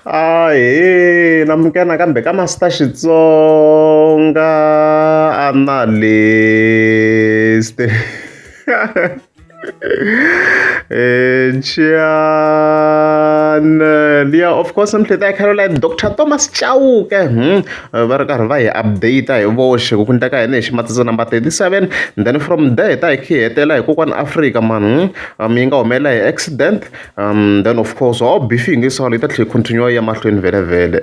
Ahee namukela nakambe ka Master Xitsonga Analyst channel ya of course mi hleketa Caroline Doctor Thomas Chauke va ri karhi va hi update hi voxe ku ku endleka yini hi ximatsatsa number 37 then from there hi ta hi khe hi hetela hi kokwani Afrika man yi nga humelela hi accident then of course oh beef yi nge sali yi ta tlhela yi continue ya mahlweni vhele vhele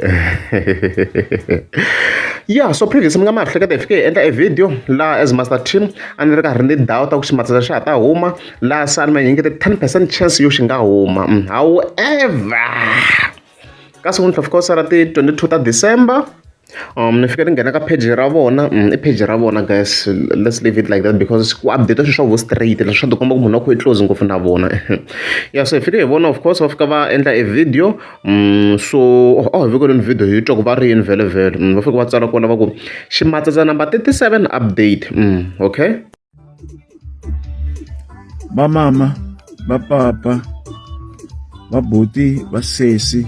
yeah so previous mi nga ma hleketa hi fike hi endla e video laha as master team a ni ri karhi ni doubt ku ximatsatsa xa ha ta huma laha se a ni ma nyikete 10% chance yo xi nga huma however ka siku of course ra ti 22 ta December ni fike ni nghena ka page ra vona i page ra vona guys let's leave it like that because ku update swilo swa vo straight leswi swa tikomba ku munhu wa kho i close ngopfu na vona ya so hi fike hi vona of course va fika va endla e video so oh hi veke ni video hi twa ku va ri yini vhele vhele va fika va tsala kona va ku ximatsatsa number 37 update okay Va mama va papa va buti va sesi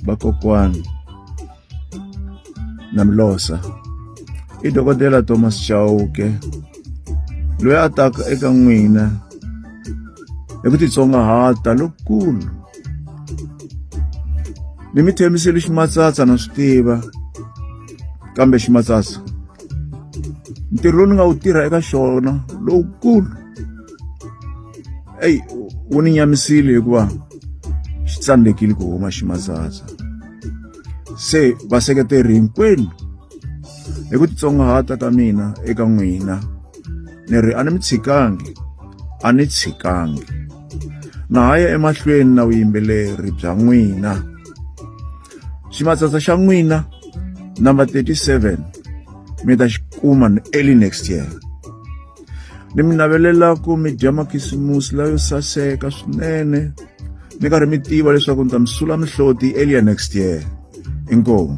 va kokwani na Mlosa i dokodela Thomas Chauke loyi a taka eka n'wina hi ku titsongahata lokukulu ni mi tshembisile ximatsatsa na swi tiva kambe ximatsatsa ntirho lowu ni nga wu tirha eka xona lowukulu eyi wu ni nyamisile hikuva xi tsandzekile ku huma ximatsatsa se vaseketeri hinkwenu hi ku titsongahata ka mina eka n'wina ni ri a ni mi tshikangi a ni tshikangi na ha ya emahlweni na vuyimbeleri bya n'wina ximatsatsa xa n'wina number 37 mi ta xi kuma early next year ni mi navelela ku mi dya makhisimusi layo saseka swinene mi karhi mi tiva leswaku ni ta mi sula mihloti earlier next year inkomu.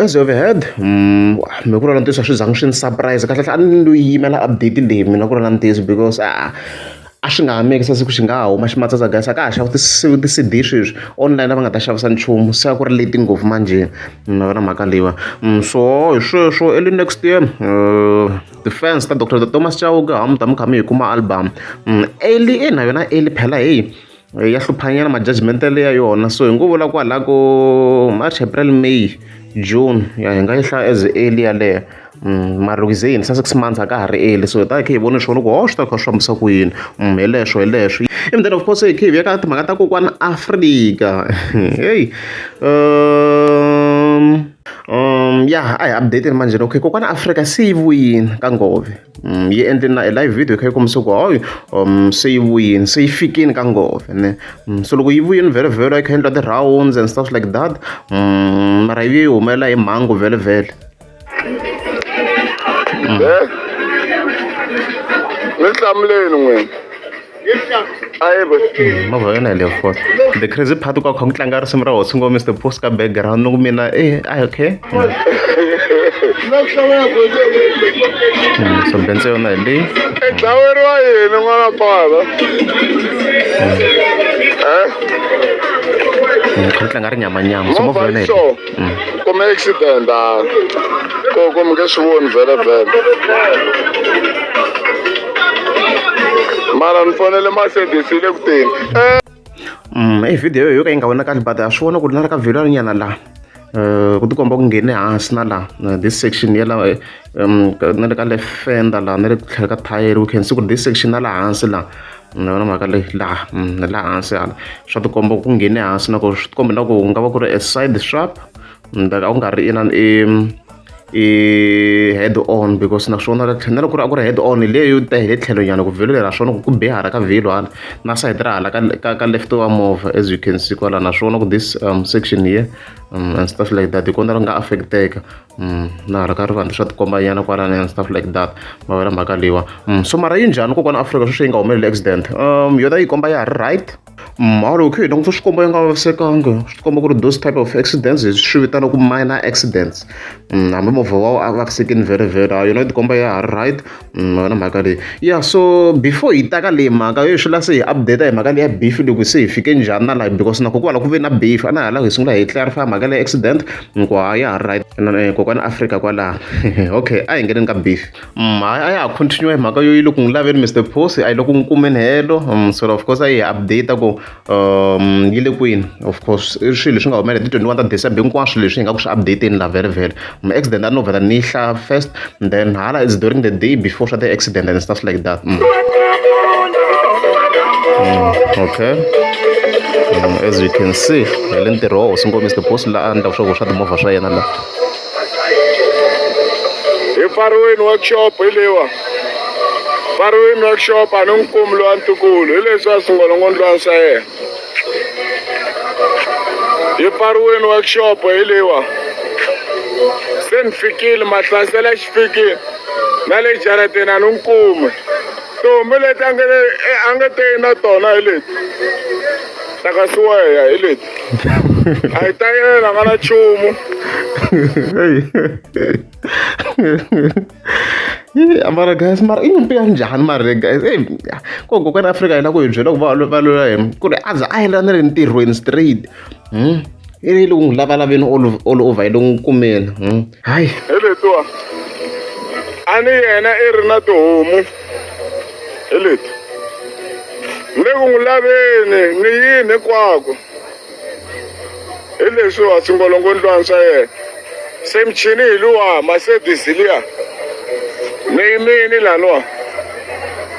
As you have heard me ku ri na ntiyiso a swi zangi swi ni surprise kahle kahle a ni lo yimela update leyi mina ku ri na ntiyiso because a a swi nga ha make sense ku xi nga ha huma ximatsatsa guys a ka ha xavi ti-C_D sweswi online a va nga ta xavisa nchumu se a ku ri late ngopfu manjhe na yona mhaka leyiwa so hi sweswo early next year ti-fans ta Doctor Thomas Chauke ha mi ta mi kha mi yi kuma album early e na yona early phela heyi ya hluphanyana ma-judgement ya yona so hi ngo vula kwala ku March April May June ya hi nga yi hlaya as early yaleyo mara loko yi ze yi hundzisa 6 months a ka ha ri early so hi ta hi kha hi vona swona ku ho swi ta kha swi fambisa ku yini hi leswo hi leswo and then of course hi kha hi vuya ka timhaka ta kokwana Afrika hey ya a hi update manjhe okay kokwana Afrika se yi vuyini ka ngove yi endle na live video yi kha yi kombisa ku hayi se yi vuyini se yi fikini ka ngove ne so loko yi vuyini vhele vhele yi kha yi endla ti-rounds and stuff like that mara yi vuye yi humelela hi mhangu vhele vhele. Ni hlamuleni n'wina. Movha ya yona hi leyo fona the crazy part ku a kha ku tlanga risimu ra hosi ngo Mr Post ka background loko mina eh a okay so benzo yona hi leyi i dlaweriwa yini n'wana papa kha ku tlanga ri nyamanyama so movha yona hi leyi kume accident a ko ku mi nge swi voni vhele vhele mara ni fonele Mercedes yi le ku teni. I video yo ka yi nga vonakali but ha swi vona ku ri na le ka vhilwa nyana laha ku tikomba ku nghene hansi na laha this section ya la na le ka left fender laha na le tlhelo ka thayere we can see ku ri this section na laha hansi laha na yona mhaka leyi laha laha hansi hala swa tikomba ku nghene hansi na ku swi tikomba na ku nga va ku ri a side strap a ku nga ri inani i i head on because naswona na loko ku ri a ku ri head on leyo ta hi le tlhelo nyana ku vhelo leri naswona ku be hala ka vhelo hala na sayiti ra hala ka left wa movha as you can see kwala naswona ku this section here and stuff like that hi kona ri nga affect-eka na hala ka rivanti swa tikomba nyana kwalani and stuff like that ma vona mhaka leyiwa so mara yi njhani kokwana Afrika sweswi yi nga humeleli accident yona yi komba ya ha ri right. Mara okay loko swi komba yi nga vavisekanga swi komba ku ri those type of accidents hi swi vitanaka minor accidents hambi movha wa a vavisekile very very yona yi tikomba ya ha ri right yona mhaka leyi ya so before hi ta ka leyi mhaka yo swi la se hi update hi mhaka leyi ya beef loko se hi fike njhani na laha because na kokwala ku ve na beef a na hala hi sungula hi clarify mhaka leyi accident ku ha ya ha ri right kokwana Afrika kwalaha okay a hi ngheneni ka beef a ya ha continue hi mhaka yo yi le ku n'wi laveni Mr Post a yi le ku n'wi kumeni helo so of course a yi update ku yi le kwini of course i swilo leswi nga humelela hi ti 21 ta December hinkwaswo leswi hi nga ku swi update-eni la vhele vhele accident a no vhela ni yi hlaya first then hala it's during the day before swa ti-accident and stuff like that okay as you can see hi le ntirho wa hosi ngo Mr Post la a endlaka swa ku swa timovha swa yena la hi pfariwini workshop hi leyiwa pfariwini workshop a ni n'wi kumi lowa ntukulu hi leswi a swingolongondlwana swa yena hi pfariwini workshop hi leyiwa se ni fikile mahlasela xi fikile na le jarateni a ni n'wi kumi tihomu leti a nge a nge teyi na tona hi leti ta ka siweya hi leti a hi ta yena nga na nchumu mara guys mara i nyimpi ya njhani mara guys ey ko kokwana Afrika hi la ku hi byela ku va va lwela yini ku ri a za a yela na le ntirhweni straight i ri le ku n'wi lavalaveni all over hi le n'wi kumeni hayi hi letiwa a ni yena i ri na tihomu hi leti ni le ku n'wi laveni ni yini hinkwako hi leswiwa swingolongondlwana swa yena se michini hi luwa Mercedes liya ni yimini laniwa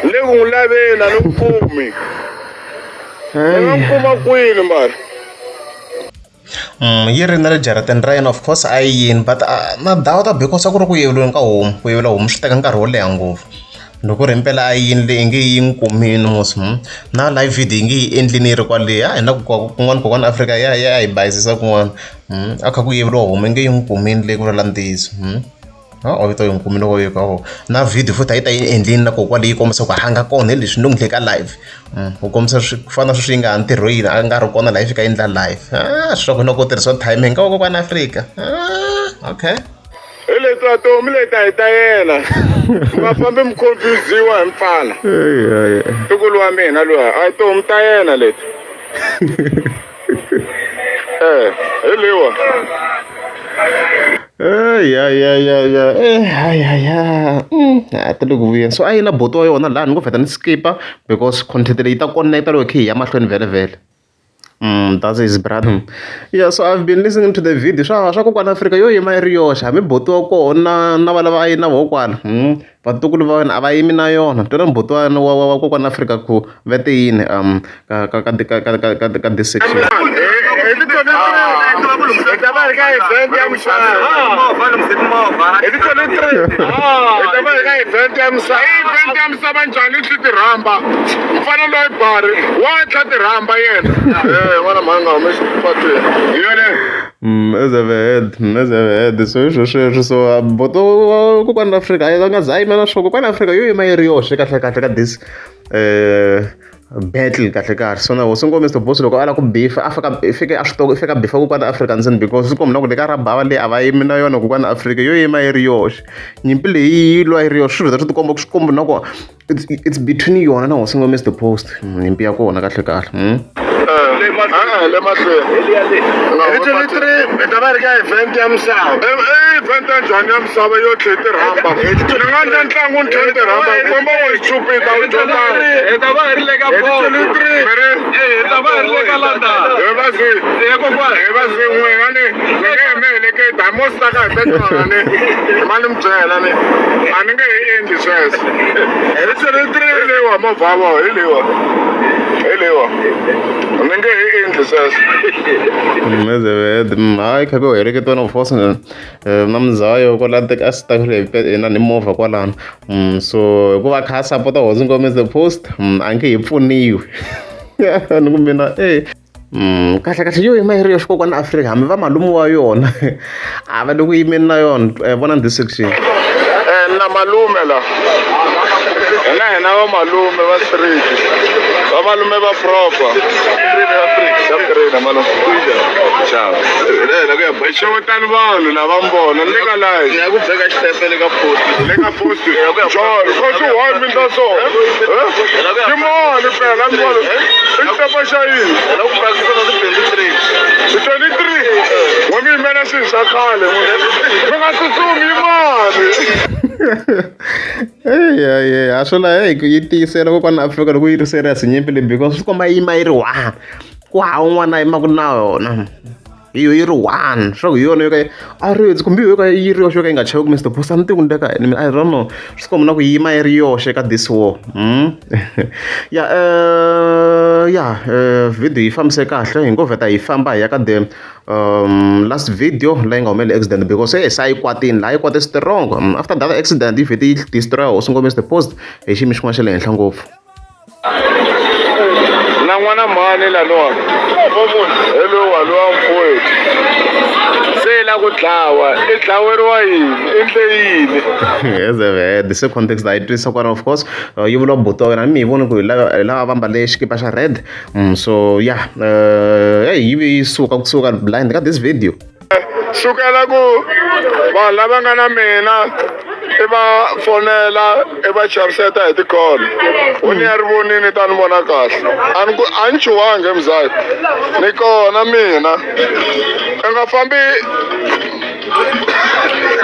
ni le ku n'wi laveni a ni n'wi kumi ni nga n'wi kuma kwini mara Yi ri na le jarateni ra yena of course a yi yini but na doubt because a ku ri ku yevuriweni ka homu ku yevula homu swi teka nkarhi wo leha ngopfu loko ku ri himpela a yi yini leyi nge yi n'wi kumile mos na live video yi nge yi endlini yi ri kwale a hi na ku kun'wana kokwana Afrika ya ya hi bayizisa kun'wana a kha ku yevuriwa homu i nge yi n'wi kumile leyi ku vulavula ntiyiso. O vito yi n'wi kumile ko ka na video futhi a yi ta yi endlini na kokwale yi kombisa ku a nga kona hi leswi ni n'wi ka live ku kombisa swi ku fana na sweswi yi nga ha ntirhweni a nga ri kona la yi fika yi endla live swa ku na ku tirhisiwa timing ka kokwana Afrika okay hi leti tihomu leti a hi ta yena mi nga fambi mi confuse-iwa hi mfana ntukulu wa mina luya a hi tihomu ta yena leti eh hi leyiwa ya ya ya ya ya ya a ti le ku vuyeni so a yi na buti wa yona laha ni ngo vheta ni skip-a because content leyi ta connect-a loko hi kha hi ya mahlweni vhele vhele that's his brother yeah so I've been listening to the video swa swa kokwana Afrika yo yima yi ri yoxe hambi buti wa kona na valava a yi na voho kwala vatukulu va wena a va yimi na yona twela buti wa wa wa kokwana Afrika ku va te yini ka ka ka ka ka ka ka this section hi ta va hi ka event ya misava hi ti 23 hi ta va hi ka event ya misava event ya misava njhani swi ti rhamba mfana loyi bari wa tlha ti rhamba yena eh n'wana mhani nga humesi patwini hi yona As I've heard, as I've heard, so hi swo sweswo so boto kokwana Afrika a nga za yima na swona kokwana Afrika yo yima yi ri yoxe kahle kahle ka this battle kahle kahle so na hosi ngo Mr Boss loko a lava ku beef a fika i fike a swi i fika beef kokwana Afrika ntsena because swi komba na ku le ka rabava leyi a va yimi na yona kokwana Afrika yo yima yi ri yoxe nyimpi leyi yi lwa yi ri yoxe swi vheta swi tikomba swi komba na ku it's between yona na hosi ngo Mr Post nyimpi ya kona kahle kahle le mahlweni hi 23 hi ta va ri ka event ya misava event ya njhani ya misava yo tlhe ti rhamba ni nga ndla ntlangu ni tlhe ti rhamba komba ku hi stupid a wu dyondzanga hi ta va hi ri le ka miri hi ta va hi ri le ka London hi va zi hi va zi n'wina ni ni nge he mi heleketi hambi mo swi hi petrol ni ma ni mi byela ni a ni nge he endli sweswo hi 23 hi leyiwa movha wa hi leyiwa hi leyiwa ni nge he endli sweswo hayi kha ku heleketiwa na of na muzaya kwala a swi ta na ni movha kwalano so hikuva a kha a sapota hosi ngome the post a nge he pfuniwi ni ku mina e kahle kahle yo yima yi ri yoxe kokwana Afrika hambi va malume wa yona a va le ku yimeni na yona vona this section na malume la hina hina va malume va street Vamalume va proper. Xewetani vanhu lava mi vona ni le ka live. Ni ya ku beka xitempe le ka post. Le ka post. John, khosi one mi ndla so. Yimani phela mi vona. I xitempe xa yini? Na ku practice na ti 23. Ti 23. N'we mi yimela swilo swa khale. Mi nga tsutsumi yimani. Eya a swi la hey yi tiyisela kokwana Afrika loko yi ri serious nyimpi leyi because swi komba yi yima yi ri one ku hava un'wana a yimaka na yona hi yo yi ri one swa ku hi yona yo ka a ri kumbe yo ka yi ri yoxe yo ka yi nga chavi ku Mister Post a ni tivi ku ndleka yini mina I don't know swi komba na ku yi yima yi ri yoxe ka this war ya ya video yi fambise kahle hi ngo vheta hi famba hi ya ka the last video leyi nga humelela accident because se se a yi kwatini laha yi kwate strong after that accident yi vhete yi destroy hosi ngome the post hi xiyimo xin'wana xa le henhla ngopfu. Na n'wana mhani laniwa hi lowa lowa mfowethu se i la ku dlawa i dlaweriwa yini i ndle yini. As a the context a yi twisisa kwala of course yi vula buti wa wena mi hi voni ku hi lava hi lava va mbale xikipa xa red so yeah hey yi ve yi suka kusuka blind ka this video. Sukela ku vanhu lava nga na mina i va fonela i va chaviseta hi ti-call u ni ya ri vonini ta ni vona kahle a ni ku a ni chuhangi mzaya ni kona mina i nga fambi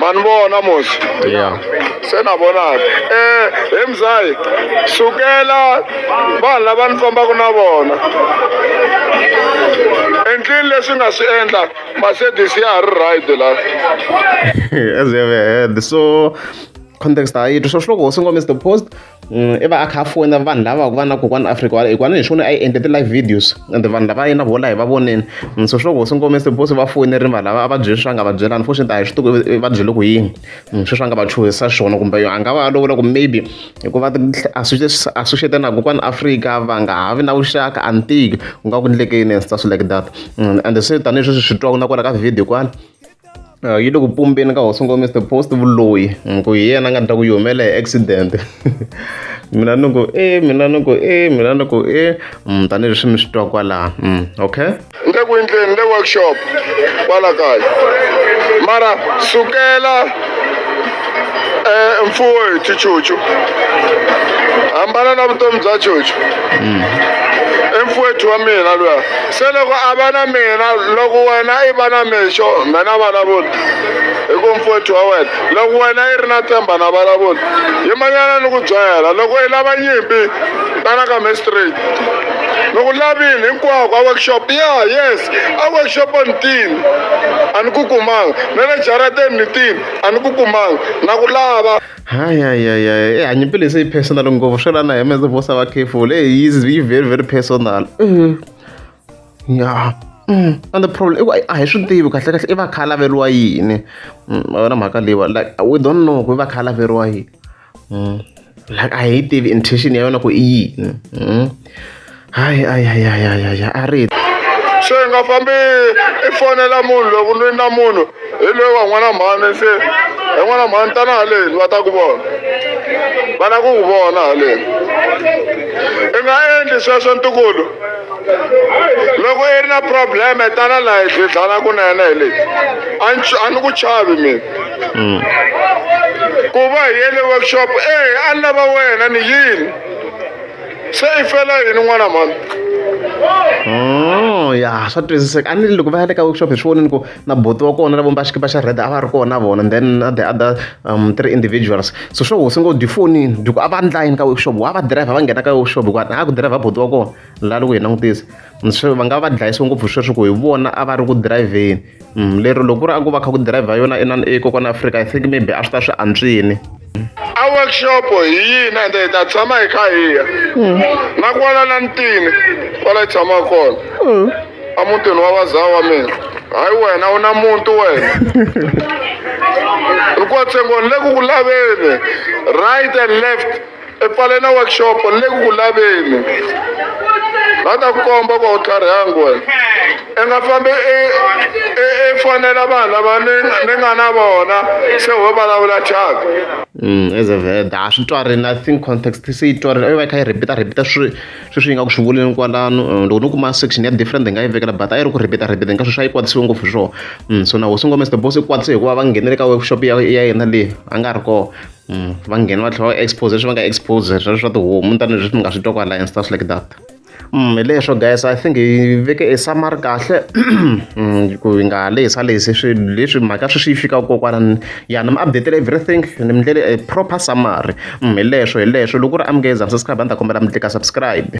ma ni vona musi Yeah. Se na vonaka he mzayi sukela vanhu lava ni fambaka na vona endlini leswi nga swi endla Mercedes ya ha ri right la. As you have heard so context a yi twi swo swi loko hosi ngome the post i va a kha a foyina vanhu lava va na kokwani Afrika hikuva ni hi swona a yi endle ti-live videos and vanhu lava yena vo la hi va voneni so swi loko hosi ngome the post va foyinerini vanhu lava a va byele swi a nga va byela unfortunately a hi swi tivi ku va byele ku yini sweswi a nga va chuhisa xona kumbe a nga va a lo vula ku maybe hikuva associate na kokwani Afrika va nga ha vi na vuxaka a ni tivi ku nga ku endleke yini and stuff like that and se tanihi sweswi swi twaka na kwala ka video kwala yi le ku pumbeni ka hosi ngome Mister Post vuloyi ku hi yena a nga ta ku yi humelela hi accident mina ni ku e mina ni ku e mina ni ku e tanihileswi mi swi twa kwalaha okay. Ni le ku endleni ni le workshop kwala kaya mara sukela mfowethu Chuchu hambana na vutomi bya Chuchu i mfowethu wa mina luya se loko a va na mina loko wena i va na mixo mina na vulavula hi ku mfowethu wa wena loko wena i ri na tshemba na vulavula yimanyana ni ku byela loko i lava nyimpi tana ka me straight ni ku lavini hinkwako a workshop ya yes a workshop ni tini a ni ku kumanga na le jarateni ni tini a ni ku kumanga na ku lava. Hayi e nyimpi leyi se yi personal ngopfu swo la na hi mese vo sava careful e yi yi very very personal ya and the problem i ku a hi swi tivi kahle kahle i va kha a laveriwa yini ma vona mhaka leyiwa like we don't know ku i va kha a laveriwa yini like a hi yi tivi intention ya yona ku i yini hayi hayi hayi hayi hayi a ri Se hi nga fambi i fonela munhu loko ni na munhu hi loyi wa n'wana mhani se hi n'wana mhani tana haleni va ta ku vona va lava ku ku vona haleni i nga endli sweswo ntukulu loko i ri na problem tana laha hi dlidlana kunene hi leyi a ni ku chavi mina ku va hi ye le workshop e a ni lava wena ni yini se i fela yini n'wana mhani. Oh ya swa twisiseka a ni loko va ya le ka workshop hi swi vonile ku na buti wa kona la vumba xikipa xa red a va ri kona vona and then na the other three individuals so swo hosi ngo dyi fonini dyi ku a va ndla yini ka workshop wa va driver va nghena ka workshop hikuva a ku driver buti wa kona la loko hi langutisa se va nga va dlayisiwe ngopfu sweswo ku hi vona a va ri ku dirayivheni lero loko ku ri a ku va kha ku dirayivha yona inani ekokwana Afrika I think maybe a swi ta swi antswini. A workshop hi yini ende hi ta tshama hi kha hi ya na kwala la ntini kwala hi tshamaka kona a mutini wa vazawa wa mina hayi wena u na muti wena ni ku tsengo ni le ku ku laveni right and left i pfale na workshop ni le ku ku laveni va ta ku komba ku a wu tlharihangi wena i nga fambi i i i. fonela vanhu lava ni ni nga na vona se ho vulavula thyaka. As a vet a swi twarini I think context se yi twarini a yi va yi kha yi repeat repeat swi sweswi yi nga ku swi vuleni kwalano loko no kuma section ya different hi nga yi vekela but a yi ri ku repeat repeat ka sweswi a yi kwatisiwe ngopfu hi swona so na hosi ngome the boss i kwatise hikuva va nghenele ka workshop ya ya yena leyi a nga ri kona va nghena va tlhela va expose leswi va nga expose sweswo swa tihomu tani leswi mi nga swi twa kwala and stuff like that. Hi leswo guys I think hi veke e summary kahle ku hi nga ha lehisa lehisi swilo leswi mhaka sweswi yi fikaka kokwana ya ni mi update-ele everything ni mi ndlele a proper summary hi leswo hi leswo loko ku ri a mi nge za mi subscribe a ni ta kombela mi tlika subscribe.